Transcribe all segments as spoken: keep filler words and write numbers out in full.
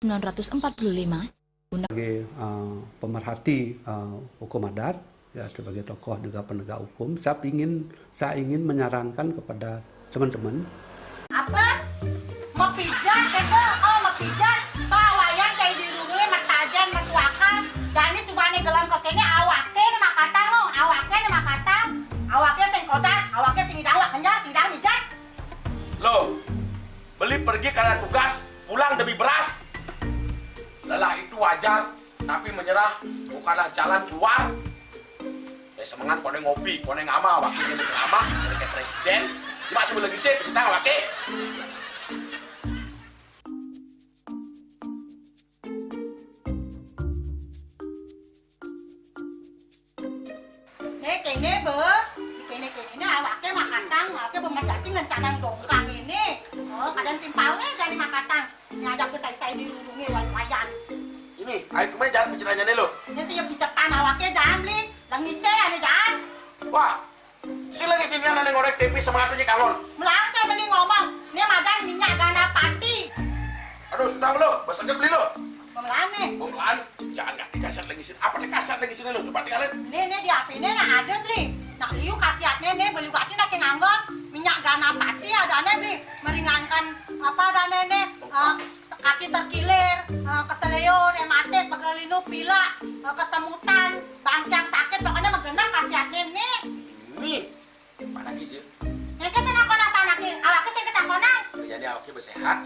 sembilan ratus empat puluh lima, Undang- Sebagai, eh, pemerhati, eh, hukum adat, ya, sebagai tokoh juga penegak hukum, saya ingin, saya ingin menyarankan kepada teman-teman. Apa? Mapijat, kata? Oh, mapijat. Bawayan kayak di rumah, matajan, matuakan. Jani cuma nih gelam ke kene, awake nih makatang, oh. Awake nih makatang. Awake sing kodak, awake sing idang, wak kenjal, sing idang mijat. Loh, beli pergi karena tugas, pulang demi beras. Lelah itu wajar, tapi menyerah bukanlah jalan keluar. Eh, semangat, koné ngopi, koné ngamal, wakilnya menceramah, jadi kayak presiden. Cuma sebelum lagi sih, kita wakil. Né kéné, Bé. Di kéné-kéné né awaké makatang, awaké bé mérjati ngencanang dongkang ini. Oh, kadang timpalné jani makatang. Ngajak besai-sai di lurungé way-wayan. Ini, ayo cuma jangan bicaranya nih lo. Ini sih bicetan awaké jangan beli. Lengisé ané jangan. Wah, si lagi gini ané ngorek T V semangat aja kangon. Melarang saya beli ngomong. Ini madan minyak gana pati. Aduh, sudah lo, besoknya beli lo. Pemelané. Pemelané. Jangan ngerti kasar lagi sini. Apa nih kasar lagi sini lo? Coba tinggalin. Né, né di H P né nah ada beli. Nak liu khasiatné né beli gati nak nganggon minyak gana pati adané beli meringankan apa adané né, eh, kaki terkilir, eh, keseleo, rematik, pegelinu, pilek, eh, kesemutan, bangkiang sakit, pokoknya magenah khasiatné né. Ini mana gitu? Yang ke sana kona sana ki, awaké sing ketakonan. Jadi awaké bersehat.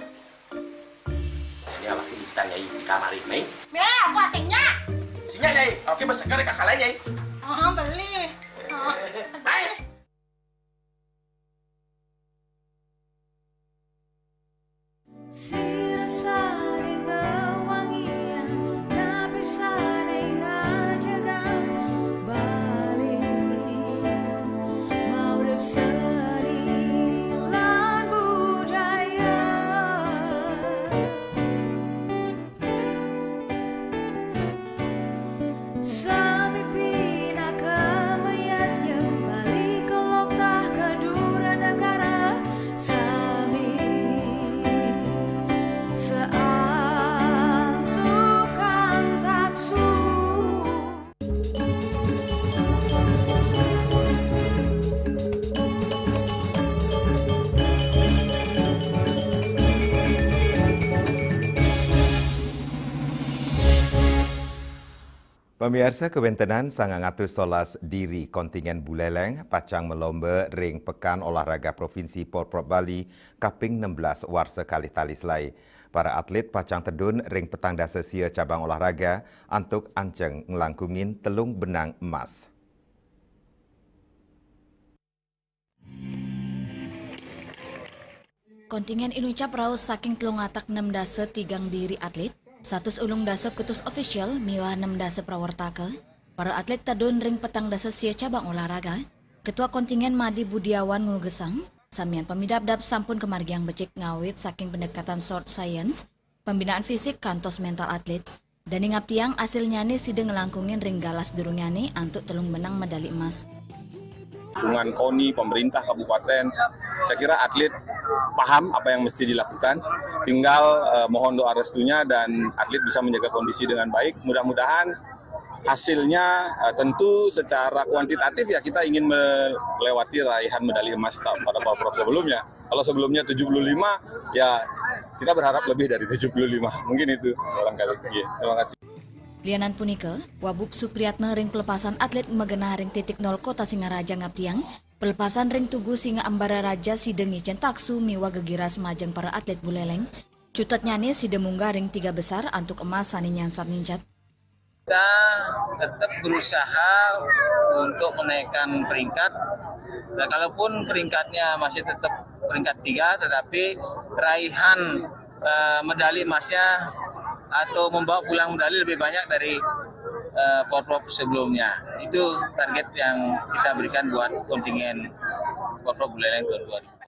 Ini awaké bisa nyai di kamar ini. Bé, apa singnya? Singnya nyai, awaké berseger kakak nyai. Oh, beli. Oh, beli. Sira saling ngewangian, tapi saling ngajagan Bali. Maurip seni lan budaya. Sami pinaka mayadnya Bali, kelok tah kedura negara. Sami seantukan taksu. Pamiarsa kawéntenan, sangang atus solas diri kontingen Buléléng pacang malomba ring Pekan Olahraga Provinsi Porprov Bali kaping enam belas warsa kalih tali selai. Para atlet pacang tedun ring petang dasa sia cabang olahraga antuk anceng nglangkungin telung benang emas. Kontingen inucap raos saking telung atak nem dasa tigang diri atlet, satus ulung dasa kutus ofisial miwah nem dasa prawartaka, para atlet tedun ring petang dasa sia cabang olahraga. Ketua kontingen Madi Budiawan nugesang, samian pamidabdab sampun kamargiang becik ngawit saking pendekatan short science, pembinaan fisik kantos mental atlet. Dané ngaptiang asilnyané sida nglangkungin ring galah sadurungnyané antuk telung benang medali emas. Dukungan koni, pemerintah kabupaten, saya kira atlet paham apa yang mesti dilakukan. Tinggal, eh, mohon doa restunya dan atlet bisa menjaga kondisi dengan baik. Mudah-mudahan hasilnya, eh, tentu secara kuantitatif ya kita ingin melewati raihan medali emas ta-, pada Porprov sebelumnya. Kalau sebelumnya tujuh puluh lima, ya kita berharap lebih dari tujuh puluh lima. Mungkin itu barangkali. Iya, terima kasih. Lianan punika, Wabub Supriyatna ring pelepasan atlet magenah ring Titik Nol Kota Singaraja ngaptiang, pelepasan ring Tugu Singa Ambara Raja sida ngicén taksu miwah gegiras majeng para atlet Buléléng. Cutetnyané sida munggah ring tiga besar antuk emas sané nyansat nincap. Kita tetap berusaha untuk menaikkan peringkat. Nah, kalaupun peringkatnya masih tetap peringkat tiga, tetapi raihan, eh, medali emasnya atau membawa pulang medali lebih banyak dari, eh, Porprov sebelumnya. Itu target yang kita berikan buat kontingen Porprov Buleleng tahun dua ribu.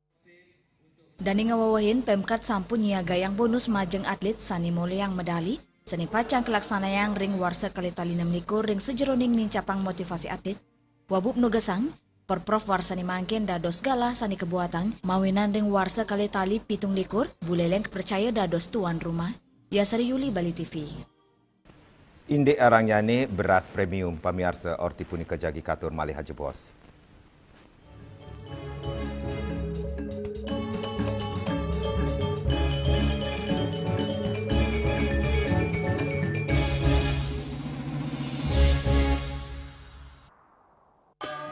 Dané ngawewehin, Pemkab sampun nyiagayang bonus majeng atlet sané molihang medali, sané pacang kalaksanayang ring warsa kalih tali nem likur ring sajeroning nincapang motivasi atlet. Wabub nugesang, Porprov warsané mangkin dados galah sané kabuatang, mawinan ring warsa kalih tali pitung likur, Buleleng kapracaya dados tuan rumah. Yasari Yuli, Bali T V. Indik arangnyane beras premium, pamiarsa, orti punika jagi katur malih ajebos.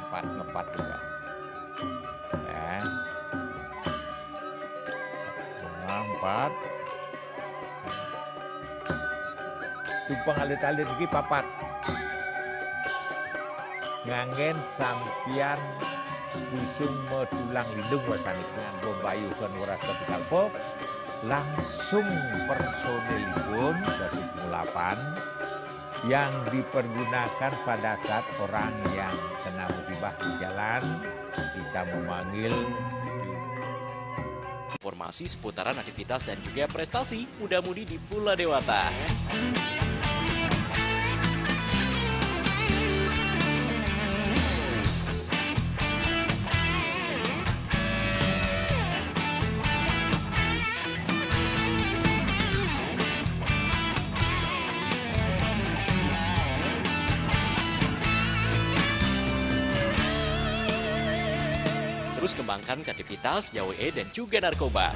Empat, ngepat juga. Ya. Nah, empat. Tumpang alit-alit iki papat. Nganggen sampiyan kusuma tulang lindung wasani nganggo mbayuh sané weras kapikalpa, langsung personilipun dadi pengulapan yang dipergunakan pada saat orang yang kena musibah di jalan, kita memanggil. Informasi seputaran aktivitas dan juga prestasi muda-mudi di Pulau Dewata. Terus kembangkan kreativitas, jauhi dan juga narkoba.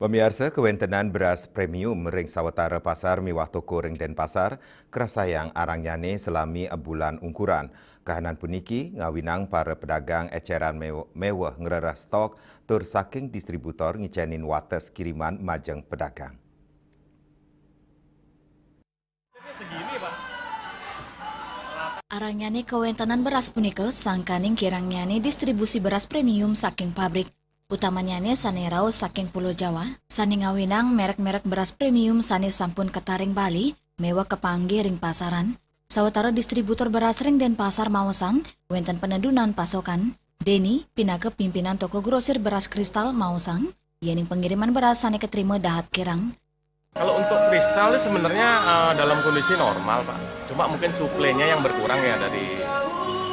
Pamiarsa, kawéntenan beras premium ring sawatara pasar miwah toko ring Denpasar, krasayang arangnyane salami bulan ungkuran. Kahanan puniki ngawinang para pedagang eceran mew-, meweh ngrereh stok tur saking distributor ngicenin wates kiriman majeng pedagang. Arangnyane kawéntenan beras punika sangkaning kirangnyane distribusi beras premium saking pabrik, utamanyane sane rauh saking Pulo Jawa, sane ngawinang merek-merek beras premium sane sampun ketaring Bali, meweh kapanggih ring pasaran. Sawatara distributor beras ring Denpasar maosang, wenten penedunan pasokan. Deni, pinaka pimpinan toko grosir beras Kristal, maosang, yening pengiriman beras sane katrima dahat kirang. Kalau untuk Kristal sih sebenarnya, eh, dalam kondisi normal, Pak. Cuma mungkin suplainya yang berkurang ya dari,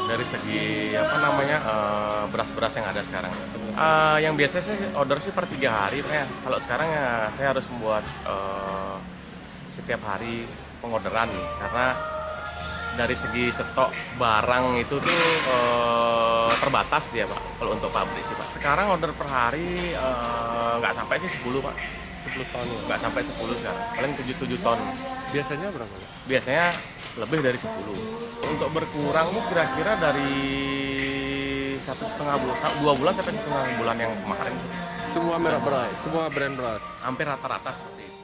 dari segi, apa namanya, eh, beras-beras yang ada sekarang. Eh, yang biasa saya order sih per tiga hari, Pak, ya. Kalau sekarang ya saya harus membuat, eh, setiap hari pengorderan karena dari segi stok barang itu tuh, eh, terbatas dia, Pak, kalau untuk pabrik sih, Pak. Sekarang order per hari, eh, nggak sampai sih sepuluh, Pak. Sepuluh ton ya? Nggak sampai sepuluh sekarang, paling tujuh, tujuh ton. Biasanya berapa, Pak? Biasanya lebih dari sepuluh. Untuk berkurang tuh kira-kira dari satu setengah bulan, sa-, dua bulan sampai setengah bulan yang kemarin sih. Semua merek beras, semua brand beras? Hampir rata-rata seperti itu.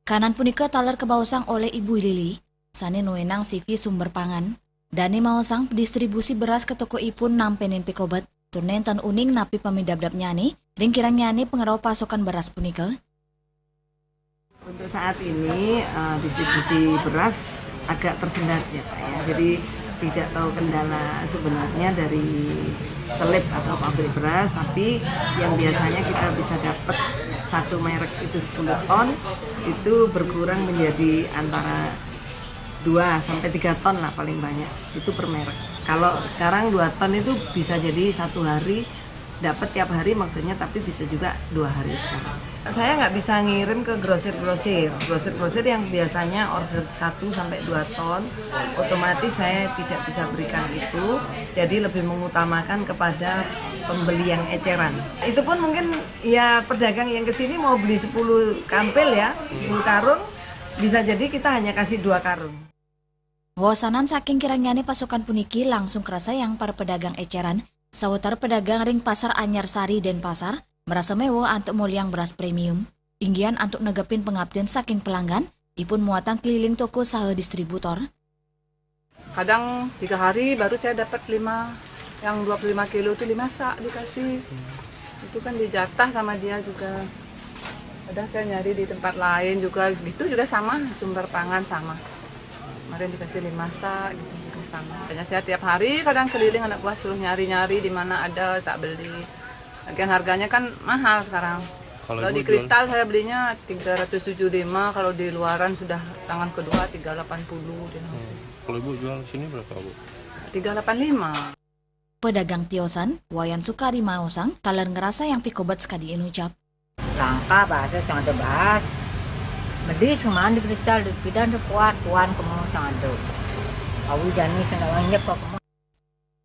Kahanan punika taler kabaosang olih Ibu Lili, sane nuenang C V Sumber Pangan. Dane maosang distribusi beras ka tokoipun nampenin pikobet, tur nenten uning napi pamidabdabnyane, ring kirangnyane pangrauh pasokan beras punika. Untuk saat ini, eh, distribusi beras agak tersendat ya, Pak, ya. Jadi tidak tahu kendala sebenarnya dari selip atau pabrik beras, tapi yang biasanya kita bisa dapat satu merek itu sepuluh ton, itu berkurang menjadi antara dua sampai tiga ton lah paling banyak, itu per merek. Kalau sekarang dua ton itu bisa jadi satu hari dapat tiap hari, maksudnya, tapi bisa juga dua hari sekali. Saya nggak bisa ngirim ke grosir-grosir. Grosir-grosir yang biasanya order satu sampai dua ton, otomatis saya tidak bisa berikan itu. Jadi lebih mengutamakan kepada pembeli yang eceran. Itu pun mungkin ya pedagang yang ke sini mau beli sepuluh kampil ya, sepuluh karung, bisa jadi kita hanya kasih dua karung. Wosanan saking kirangnyané pasukan puniki langsung kerasa yang para pedagang écéran, sawetara pedagang ring Pasar Anyar Sari Denpasar, merasa méweh antuk mulyang beras premium. Inggihan antuk negepin pangaptin saking pelanggan, ipun muatang keliling toko saha distributor. Kadang tiga hari baru saya dapat lima, yang dua puluh lima kilo itu lima sak dikasih. Itu kan dijatah sama dia juga. Kadang saya nyari di tempat lain juga, gitu juga sama, sumber pangan sama. Kemarin dikasih lima sak, gitu juga sama. Makanya saya tiap hari kadang keliling anak buah suruh nyari-nyari di mana ada, tak beli. Lagian harganya kan mahal sekarang. Kalau Kalau di Ibu jual? Kristal saya belinya tiga ratus tujuh lima, kalau di luaran sudah tangan kedua tiga delapan puluh dia masih. Hmm. Kalau Ibu jual sini berapa, Bu? Tiga delapan lima. Pedagang tiosan, Wayan Sukari maosang, taler ngerasa yang pikobet sakadi inucap. Langka bahasa sing ada bahas. Medis kemana di kristal, pidan ada kuat, kuan kemu sing ada. Awi jani sing ada nyep kemu.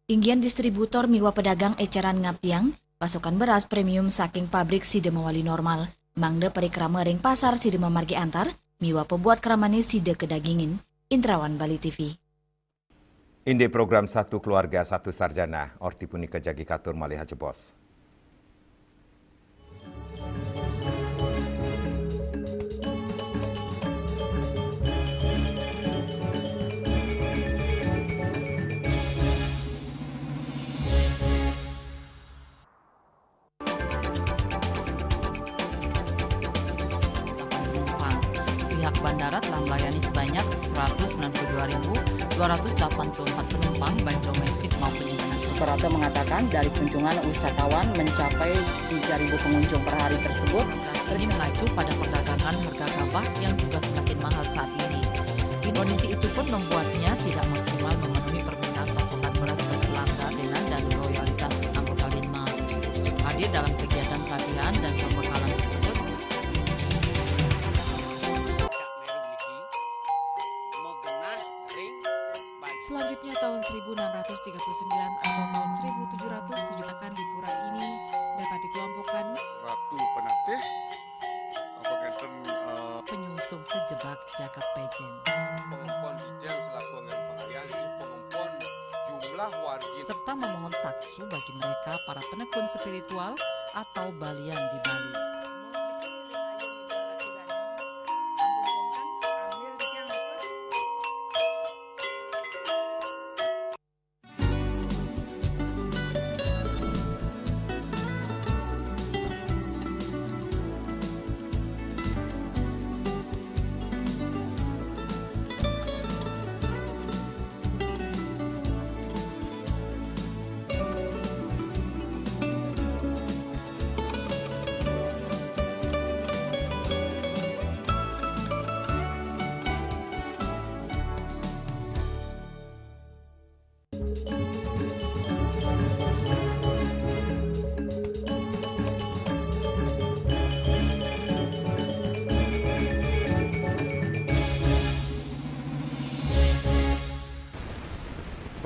Inggihan distributor miwah pedagang écéran ngaptiang, pasokan beras premium saking pabrik sida mawali normal. Mangda parikrama ring pasar sida mamargi antar, miwah pabuat kramané sida kadagingin. Indrawan, Bali T V. Indik program Satu Keluarga Satu Sarjana, orti punika jagi katur malih ajebos. Pihak bandara telah melayani sebanyak seratus sembilan puluh dua ribu dua ratus delapan puluh empat penumpang, baik domestik maupun internasional. Suprapto mengatakan, dari kunjungan wisatawan mencapai tiga ribu pengunjung per hari tersebut. Ini mengacu pada perdagangan harga gabah yang juga semakin mahal saat ini. Kondisi itu pun membuatnya tidak maksimal memenuhi permintaan pasokan beras ke pelanggan dan loyalitas anggota Linmas. Hadir dalam kegiatan pelatihan dan pembekalan tersebut, selanjutnya, tahun seribu enam ratus tiga puluh sembilan atau tahun seribu tujuh ratus tujuh akan di pura ini dapat dikelompokkan Ratu Penatih, apa ngenten, eh, penyungsung sejebak jagat Pejen. Pengempon Dijel selaku anggaran pengalihan, ini pengempon jumlah wargi. Serta memohon taksu bagi mereka para penekun spiritual atau balian di Bali.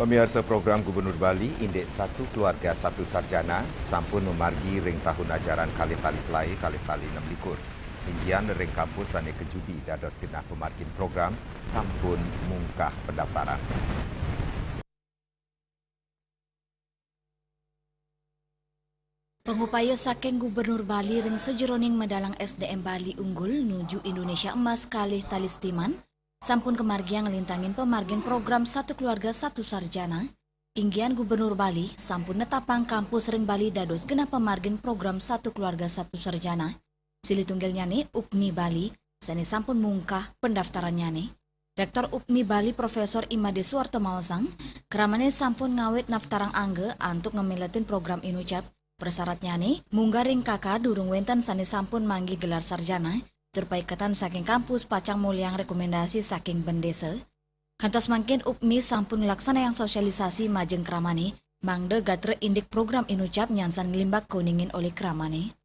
Pamiarsa, program Gubernur Bali indik Satu Keluarga Satu Sarjana sampun mamargi ring tahun ajaran kalih tali selaé kalih tali enam likur. Inggihan ring kampus sané kajudi dados genah pamargin program sampun mungkah pendaftaran. Pangupaya saking Gubernur Bali ring sajeroning medalang S D M Bali unggul nuju Indonesia Emas kalih tali setiman sampun kamargiang nglintangin pamargin program Satu Keluarga Satu Sarjana. Inggihan Gubernur Bali sampun netapang kampus ring Bali dados genah pamargin program Satu Keluarga Satu Sarjana. Silih tunggilnyané, UPMI Bali, sané sampun mungkah pendaftarannyané. Rektor UPMI Bali Profesor Imade Suwarto maosang, kramané sampun ngawit naftarang angga antuk ngamiletin program inucap. Prasyaratnyané, munggah ring K K durung wénten sané sampun manggih gelar sarjana, tur paiketan saking kampus pacang mulyang rekomendasi saking bendésa. Kantos mangkin UPMI sampun nglaksanayang sosialisasi majeng kramané, mangda gatra indik program inucap nyansan nglimbak kuningin olih kramané.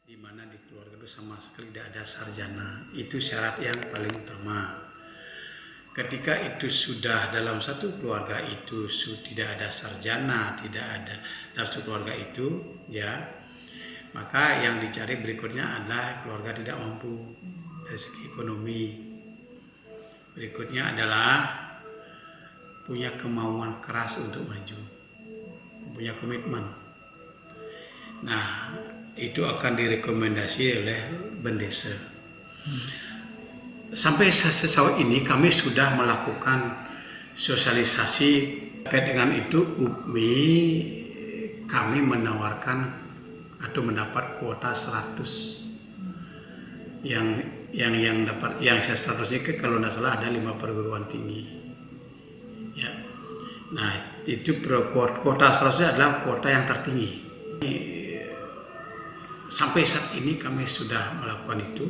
Di mana di keluarga itu sama sekali tidak ada sarjana. Itu syarat yang paling utama. Ketika itu sudah dalam satu keluarga itu su-, tidak ada sarjana, tidak ada dalam satu keluarga itu, ya, maka yang dicari berikutnya adalah keluarga tidak mampu dari segi ekonomi. Berikutnya adalah punya kemauan keras untuk maju, punya komitmen. Nah, itu akan direkomendasi oleh bendesa. Sampai sejauh ini kami sudah melakukan sosialisasi terkait dengan itu. UPMI, kami menawarkan atau mendapat kuota seratus. Yang yang yang dapat yang seratus ini, kalau tidak salah, ada lima perguruan tinggi. Ya. Nah, itu kuota seratus adalah kuota yang tertinggi. Sampai saat ini kami sudah melakukan itu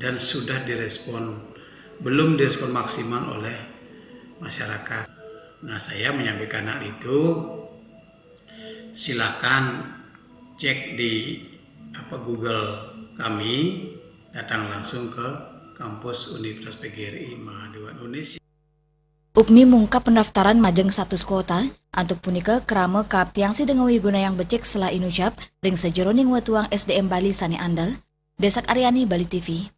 dan sudah direspon, belum direspon maksimal oleh masyarakat. Nah, saya menyampaikan hal itu, silakan cek di apa Google kami, datang langsung ke kampus Universitas PGRI Mahadewan Unis. UPMI mungkap pendaftaran majeng satus kuota, antuk punika krama kaaptiang sida ngawiguna yang becik selah inucap ring sajeroning wetuang SDM Bali sane andal. Desak Aryani, Bali TV.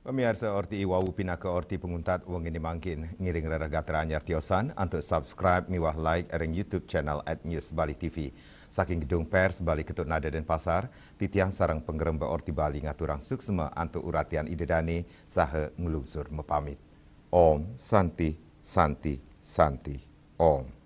Pamiarsa, orti iwau pinaka orti panguntat wengine mangkin. Ngiring rereh gatra anyar tiosan antuk subscribe miwah like ring YouTube channel at News Bali TV. Saking Gedung Pers Bali Ketut Nada Denpasar, titiang sareng pangremba Orti Bali ngaturang suksma antuk uratian Ida Dane saha nglungsur mapamit. Om Santi, Santi, Santi, Om.